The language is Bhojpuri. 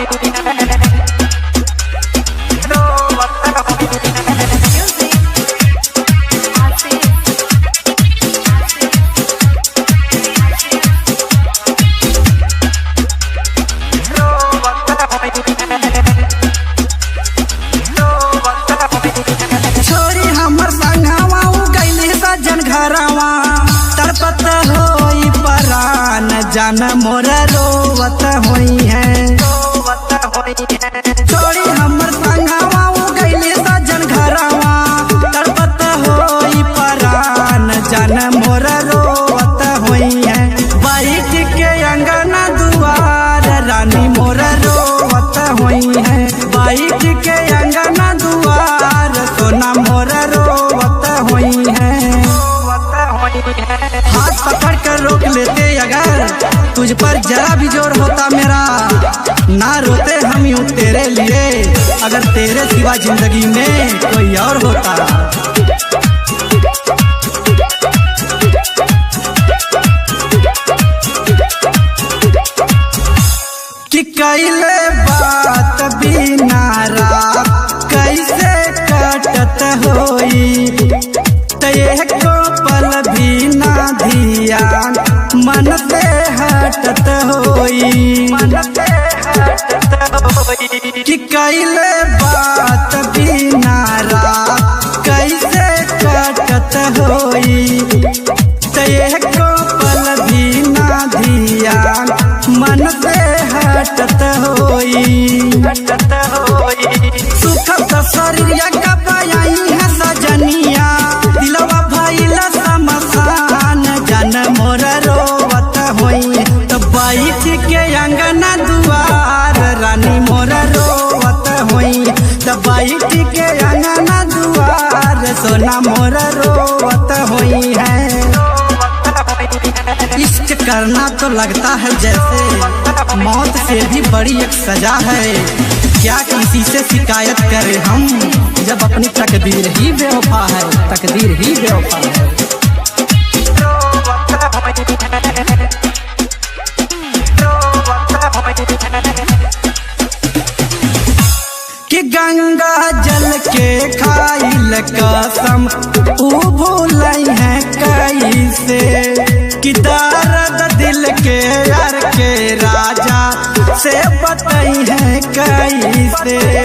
Music. Asif. छोरी हमर संगवा उ गइली सजन घरवा, तड़पत होई परान जान मोर रोवत होई है। छोरी हमर संगवा उ गइली सजन घरवा, तड़पत होई परान जान मोर रोवत होई है। बैठ के अंगना दुआर रानी मोर रोवत होई है। बैठ के अंगना दुआर सोना मोर रोवत होई है। हाथ पकड़ कर रोक लेते अगर तुझ पर जरा भी जोर होता मेरा, ना रोते हम यूं तेरे लिए अगर तेरे सिवा जिंदगी में कोई और होता। कि कैले बात बिना रात कैसे कटत होई, एको पल भी ना धियान मन से हटत होई। कि कैले बात बिना रात कैसे कटत होई, एको पल भी ना धियान मन से हटत होई। सुखद शरीरिया कबाई है सजनिया, दिलवा भइल समसान जन मोर रोवत होई। तो बैठ के अंगना दुआर रानी मोर रोवत होई। तो बैठ के अंगना दुआर सोना मोर रोवत होई है। इश्क करना तो लगता है जैसे मौत से भी बड़ी एक सजा है। क्या किसी से शिकायत करें हम जब अपनी तकदीर ही बेवफा है, तकदीर ही बेवफा है। कि गंगा जल के खाइल कसम ऊ भूलई है कैसे, कि दर्द दिल के यार के राजा से बतई है कैसे।